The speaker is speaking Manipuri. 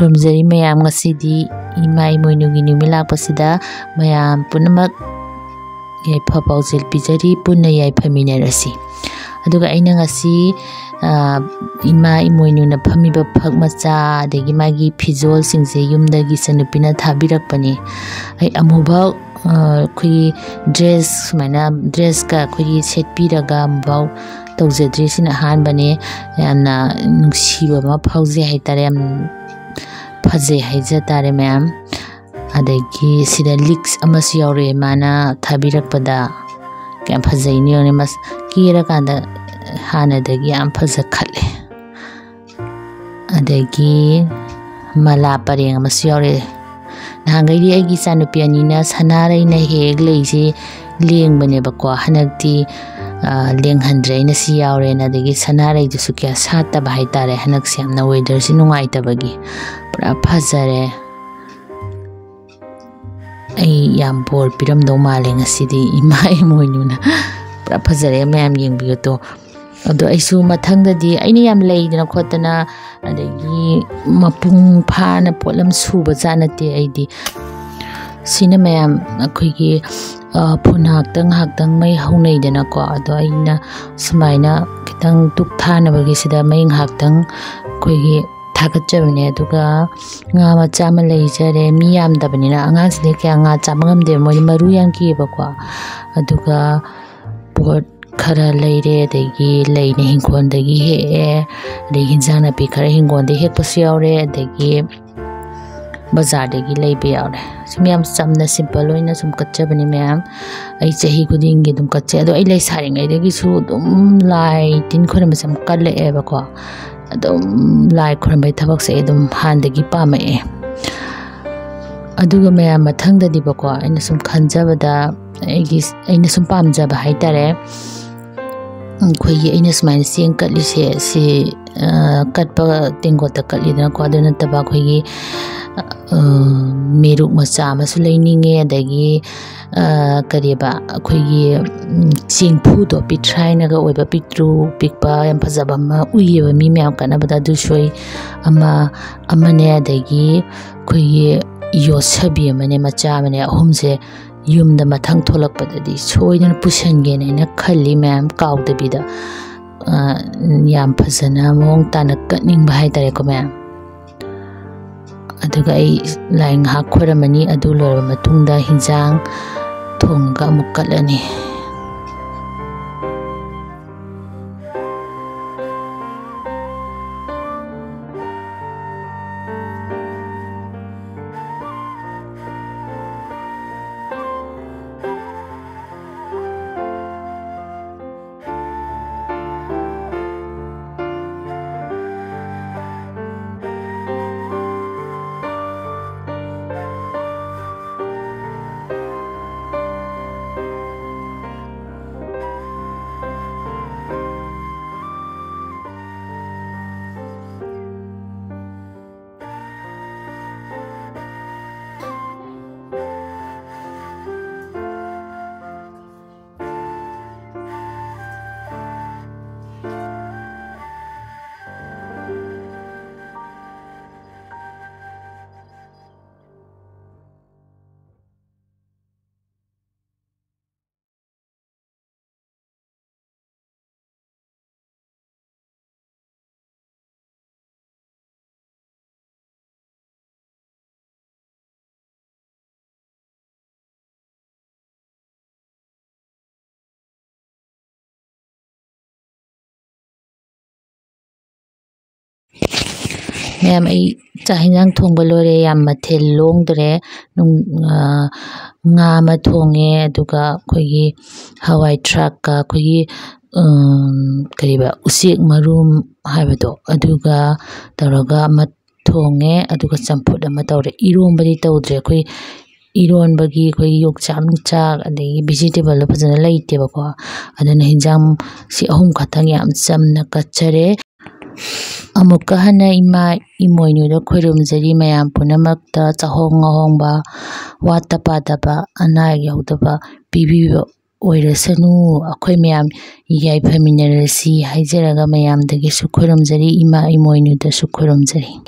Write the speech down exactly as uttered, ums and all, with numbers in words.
ꯈꯨꯔꯨꯝꯖꯔꯤ ꯃꯌꯥꯝ, ꯉꯁꯤꯗꯤ ꯏꯃꯥ ꯏꯃꯣꯏꯅꯨꯒꯤ ꯅꯨꯃꯤꯠ ꯂꯥꯛꯄꯁꯤꯗ ꯃꯌꯥꯝ ꯄꯨꯝꯅꯃꯛ ꯌꯥꯏꯐ ꯄꯥꯎꯖꯦꯜ ꯄꯤꯖꯔꯤ, ꯄꯨꯟꯅ ꯌꯥꯏꯐꯃꯤꯟꯅꯔꯁꯤ꯫ ꯑꯗꯨꯒ ꯑꯩꯅ ꯉꯁꯤ, ꯑ, ꯏꯃꯥ ꯏꯃꯣꯏꯅꯨꯅ ꯐꯝꯃꯤꯕ ꯐꯛ ꯃꯆꯥ, ꯑꯗꯒꯤ ꯃꯥꯒꯤ ꯐꯤꯖꯣꯜꯁꯤꯡꯁꯦ ꯌꯨꯝꯗꯒꯤ ꯏꯆꯟꯅꯨꯄꯤꯅ ꯊꯥꯕꯤꯔꯛꯄꯅꯤ꯫ ꯑꯩ ꯑꯃꯨꯛꯐꯥꯎ, ꯑ, ꯑꯩꯈꯣꯏꯒꯤ dress ꯁꯨꯃꯥꯏꯅ, dressꯀ ꯑꯩꯈꯣꯏꯒꯤ ꯁꯦꯠꯄꯤꯔꯒ ꯑꯃꯨꯛꯐꯥꯎ ꯇꯧꯖꯗ꯭ꯔꯤ꯫ ꯁꯤꯅ ꯑꯍꯥꯟꯕꯅꯦ꯫ ꯌꯥꯝꯅ ꯅꯨꯡꯁꯤꯕ ꯑꯃ ꯐꯥꯎꯖꯩ ꯍꯥꯏꯇꯥꯔꯦ꯫ ꯌꯥꯝ ꯐꯖꯩ ꯍꯥꯏꯖ ꯇꯥꯔꯦ ꯃꯌꯥꯝ꯫ ꯑꯗꯒꯤ ꯁꯤꯗ ꯂꯤꯛꯁ ꯑꯃꯁꯨ ꯌꯥꯎꯔꯛꯑꯦ ꯃꯥꯅ ꯊꯥꯕꯤꯔꯛꯄꯗ꯫ ꯀꯌꯥꯝ ꯐꯖꯩꯅꯣ ꯌꯦꯡꯉꯨꯅꯦ꯫ ꯃꯁ-, ꯀꯦꯔꯀꯥꯟꯗ ꯍꯥꯟꯅꯗꯒꯤ ꯌꯥꯝ ꯐꯖꯈꯠꯂꯦ꯫ ꯑꯗꯒꯤ ꯃꯂꯥ ꯄꯔꯦꯡ ꯑꯃꯁꯨ ꯌꯥꯎꯔꯛꯑꯦ꯫ ꯅꯍꯥꯟꯈꯩꯗꯤ ꯑꯩꯒꯤ ꯏꯆꯥꯅꯨꯄꯤ ꯑꯅꯤꯅ ꯁꯅꯥꯔꯩꯅ ꯍꯦꯛ ꯂꯩꯁꯦ ꯂꯦꯡꯕꯅꯦꯕꯀꯣ꯫ ꯍꯟꯗꯛꯇꯤ, ꯑ, ꯂꯦꯡꯍꯟꯗ꯭ꯔꯦ, ꯑꯩꯅ ꯁꯤ ꯌꯥꯎꯔꯦꯅ꯫ ꯑꯗꯒꯤ ꯁꯅꯥꯔꯩꯗꯨꯁꯨ ꯀꯌꯥ ꯁꯥꯠꯇꯕ ꯍꯥꯏꯇꯥꯔꯦ, ꯍꯟꯗꯛꯁꯦ ꯌꯥꯝꯅ weatherꯁꯤ ꯅꯨꯡꯉꯥꯏꯇꯕꯒꯤ꯫ ꯄꯨꯔꯥ ꯐꯖꯔꯦ꯫ ꯑꯩ ꯌꯥꯝ ꯕꯣꯔ ꯄꯤꯔꯝꯗꯧ ꯃꯥꯜꯂꯦ ꯉꯁꯤꯗꯤ ꯏꯃꯥ ꯏꯃꯣꯏꯅꯨꯅ꯫ ꯄꯨꯔꯥ ꯐꯖꯔꯦ, ꯃꯌꯥꯝ ꯌꯦꯡꯕꯤꯌꯨ ꯇꯣ꯫ ꯑꯗꯣ ꯑꯩꯁꯨ ꯃꯊꯪꯗꯗꯤ, ꯑꯩꯅ ꯌꯥꯝ ꯂꯩꯗꯅ ꯈꯣꯠꯇꯅ, ꯑꯗꯒꯤ ꯃꯄꯨꯡ ꯐꯥꯅ ꯄꯣꯠꯂꯝ ꯁꯨꯕ ꯖꯥꯠ ꯅꯠꯇꯦ ꯑꯩꯗꯤ꯫ ꯁꯤꯅ ꯃꯌꯥꯝ ꯑꯩꯈꯣꯏꯒꯤ, ꯑ, ꯐꯨꯟ ꯉꯥꯏꯍꯥꯛꯇꯪ ꯉꯥꯏꯍꯥꯛꯇꯪ ꯃꯩ ꯍꯧꯅꯩꯗꯅꯀꯣ꯫ ꯑꯗꯣ ꯑꯩꯅ ꯁꯨꯃꯥꯏꯅ ꯈꯤꯇꯪ ꯇꯨꯞ ꯊꯥꯅꯕꯒꯤ ꯁꯤꯗ ꯃꯩ ꯉꯥꯏꯍꯥꯛꯇꯪ ꯑꯩꯈꯣꯏꯒꯤ ꯊꯥꯒꯠꯆꯕꯅꯦ꯫ ꯑꯗꯨꯒ ꯉꯥ ꯃꯆꯥ ꯑꯃ ꯂꯩꯖꯔꯦ꯫ ꯃꯤ ꯌꯥꯝꯗꯕꯅꯤꯅ ꯑꯉꯥꯡꯁꯤꯡꯗꯤ ꯀꯌꯥ ꯉꯥ ꯆꯥꯕ ꯉꯝꯗꯦꯕ, ꯃꯣꯏꯗꯤ ꯃꯔꯨ ꯌꯥꯝ ꯀꯤꯌꯦꯕꯀꯣ꯫ ꯑꯗꯨꯒ ꯄꯣꯠ ꯈꯔ ꯂꯩꯔꯦ, ꯑꯗꯒꯤ ꯂꯩꯅ ꯍꯤꯡꯈꯣꯜꯗꯒꯤ ꯍꯦꯛꯑꯦ, ꯑꯗꯒꯤ ꯍꯤꯟꯖꯥꯡ ꯅꯥꯄꯤ ꯈꯔ ꯍꯤꯡꯒꯣꯜꯗꯒꯤ ꯍꯦꯛꯄꯁꯨ ꯌꯥꯎꯔꯦ, ꯑꯗꯒꯤ ꯕꯖꯥꯔꯗꯒꯤ ꯂꯩꯕ ꯌꯥꯎꯔꯦ꯫ ꯁꯨꯝ ꯌꯥꯝ ꯆꯝꯅ, simple ꯑꯣꯏꯅ ꯁꯨꯝ ꯀꯠꯆꯕꯅꯤ ꯃꯌꯥꯝ꯫ ꯑꯩ ꯆꯍꯤ ꯈꯨꯗꯤꯡꯒꯤ ꯑꯗꯨꯝ ꯀꯠꯆꯩ꯫ ꯑꯗꯣ ꯑꯩ ꯂꯩꯁꯥꯔꯤꯉꯩꯗꯒꯤꯁꯨ ꯑꯗꯨꯝ ꯂꯥꯏ ꯇꯤꯟ ꯈꯣꯏꯔꯝꯕꯁꯦ ꯌꯥꯝ ꯀꯜꯂꯛꯑꯦꯕꯀꯣ꯫ ꯑꯗꯨꯝ ꯂꯥꯏ ꯈꯣꯏꯔꯝꯕꯩ ꯊꯕꯛꯁꯦ ꯑꯩ ꯑꯗꯨꯝ ꯍꯥꯟꯅꯗꯒꯤ ꯄꯥꯝꯃꯛꯑꯦ꯫ ꯑꯗꯨꯒ ꯃꯌꯥꯝ, ꯃꯊꯪꯗꯗꯤꯕꯀꯣ, ꯑꯩꯅ ꯁꯨꯝ ꯈꯟꯖꯕꯗ, ꯑꯩꯒꯤ, ꯑꯩꯅ ꯁꯨꯝ ꯄꯥꯝꯖꯕ ꯍꯥꯏꯇꯥꯔꯦ, ꯑꯩꯈꯣꯏꯒꯤ ꯑꯩꯅ ꯁꯨꯃꯥꯏꯅ ꯆꯦꯡ ꯀꯠꯂꯤꯁꯦ, ꯁꯤ, ꯑ, ꯀꯠꯄ ꯇꯦꯡꯀꯣꯠꯇ ꯀꯠꯂꯤꯗꯅꯀꯣ꯫ ꯑꯗꯨ ꯅꯠꯇꯕ ꯑꯩꯈꯣꯏꯒꯤ, ꯑ, ꯃꯦꯔꯨꯛ ꯃꯆꯥ ꯑꯃꯁꯨ ꯂꯩꯅꯤꯡꯉꯦ, ꯑꯗꯒꯤ, ꯑ, ꯀꯔꯤꯕ, ꯑꯩꯈꯣꯏꯒꯤ, ꯎꯝ, ꯆꯦꯡꯐꯨꯗꯣ, ꯄꯤꯊ꯭ꯔꯥꯏꯅꯒ ꯑꯣꯏꯕ, ꯄꯤꯛꯇ꯭ꯔꯨ ꯄꯤꯛꯄ, ꯌꯥꯝ ꯐꯖꯕ ꯑꯃ ꯎꯏꯌꯦꯕ ꯃꯤ ꯃꯌꯥꯝ ꯀꯠꯅꯕꯗ, ꯑꯗꯨꯁꯨ ꯑꯩ ꯑꯃ, ꯑꯃꯅꯦ, ꯑꯗꯒꯤ ꯑꯩꯈꯣꯏꯒꯤ ꯌꯣꯠꯁꯕꯤ ꯑꯃꯅꯦ, ꯃꯆꯥ ꯑꯃꯅꯦ, ꯑꯍꯨꯝꯁꯦ ꯌꯨꯝꯗ ꯃꯊꯪ ꯊꯣꯛꯂꯛꯄꯗꯗꯤ ꯁꯣꯏꯗꯅ ꯄꯨꯁꯟꯒꯦꯅ ꯑꯩꯅ ꯈꯜꯂꯤ, ꯃꯌꯥꯝ ꯀꯥꯎꯗꯕꯤꯗ꯫ ꯑ, ꯌꯥꯝ ꯐꯖꯅ ꯃꯑꯣꯡ ꯇꯥꯅ ꯀꯠꯅꯤꯡꯕ ꯍꯥꯏꯇꯥꯔꯦꯀꯣ, ꯃꯌꯥꯝ꯫ ꯑꯗꯨꯒ ꯑꯩ ꯂꯥꯏ ꯉꯥꯏꯍꯥꯛ ꯈꯣꯏꯔꯝꯃꯅꯤ, ꯑꯗꯨ ꯂꯣꯏꯔꯕ ꯃꯇꯨꯡꯗ ꯍꯤꯟꯖꯥꯡ ꯊꯣꯡꯉꯒ ꯑꯃꯨꯛ ꯀꯠꯂꯅꯤ꯫ ꯃꯌꯥꯝ, ꯑꯩ ꯆꯥꯛ ꯍꯤꯟꯖꯥꯡ ꯊꯣꯡꯕ ꯂꯣꯏꯔꯦ, ꯌꯥꯝ ꯃꯊꯦꯜ ꯂꯣꯡꯗ꯭ꯔꯦ꯫ ꯅꯨꯡ-, ꯑ, ꯉꯥ ꯑꯃ ꯊꯣꯡꯉꯦ, ꯑꯗꯨꯒ ꯑꯩꯈꯣꯏꯒꯤ ꯍꯋꯥꯏ ꯊ꯭ꯔꯥꯛꯀ ꯑꯩꯈꯣꯏꯒꯤ, ꯎꯝ, ꯀꯔꯤꯕ, ꯎꯆꯦꯛ ꯃꯔꯨꯝ ꯍꯥꯏꯕꯗꯣ, ꯑꯗꯨꯒ ꯇꯧꯔꯒ ꯑꯃ ꯊꯣꯡꯉꯦ, ꯑꯗꯨꯒ ꯆꯝꯐꯨꯠ ꯑꯃ ꯇꯧꯔꯦ꯫ ꯏꯔꯣꯝꯕꯗꯤ ꯇꯧꯗ꯭ꯔꯦ꯫ ꯑꯩꯈꯣꯏ ꯏꯔꯣꯟꯕꯒꯤ ꯑꯩꯈꯣꯏ ꯌꯣꯡꯆꯥꯛ ꯅꯨꯡꯆꯥꯛ ꯑꯗꯒꯤ vegetable ꯗꯣ ꯐꯖꯅ ꯂꯩꯇꯦꯕꯀꯣ꯫ ꯑꯗꯨꯅ ꯍꯤꯟꯖꯥꯡ ꯁꯤ ꯑꯍꯨꯝ ꯈꯛꯇꯪ ꯌꯥꯝ ꯆꯝꯅ ꯀꯠꯆꯔꯦ꯫ ꯑꯃꯨꯛꯀ ꯍꯟꯅ ꯏꯃꯥ ꯏꯃꯣꯏꯅꯨꯗ ꯈꯨꯔꯨꯝꯖꯔꯤ꯫ ꯃꯌꯥꯝ ꯄꯨꯝꯅꯃꯛꯇ ꯆꯥꯍꯣꯡ ꯉꯥꯍꯣꯡꯕ, ꯋꯥꯠꯇ ꯄꯥꯗꯕ, ꯑꯅꯥ ꯑꯌꯦꯛ ꯌꯥꯎꯗꯕ ꯄꯤꯕꯤꯕ ꯑꯣꯏꯔꯁꯅꯨ꯫ ꯑꯩꯈꯣꯏ ꯃꯌꯥꯝ ꯌꯥꯏꯐꯃꯤꯟꯅꯔꯁꯤ ꯍꯥꯏꯖꯔꯒ ꯃꯌꯥꯝꯗꯒꯤꯁꯨ ꯈꯨꯔꯨꯝꯖꯔꯤ, ꯏꯃꯥ ꯏꯃꯣꯏꯅꯨꯗꯁꯨ ꯈꯨꯔꯨꯝꯖꯔꯤ꯫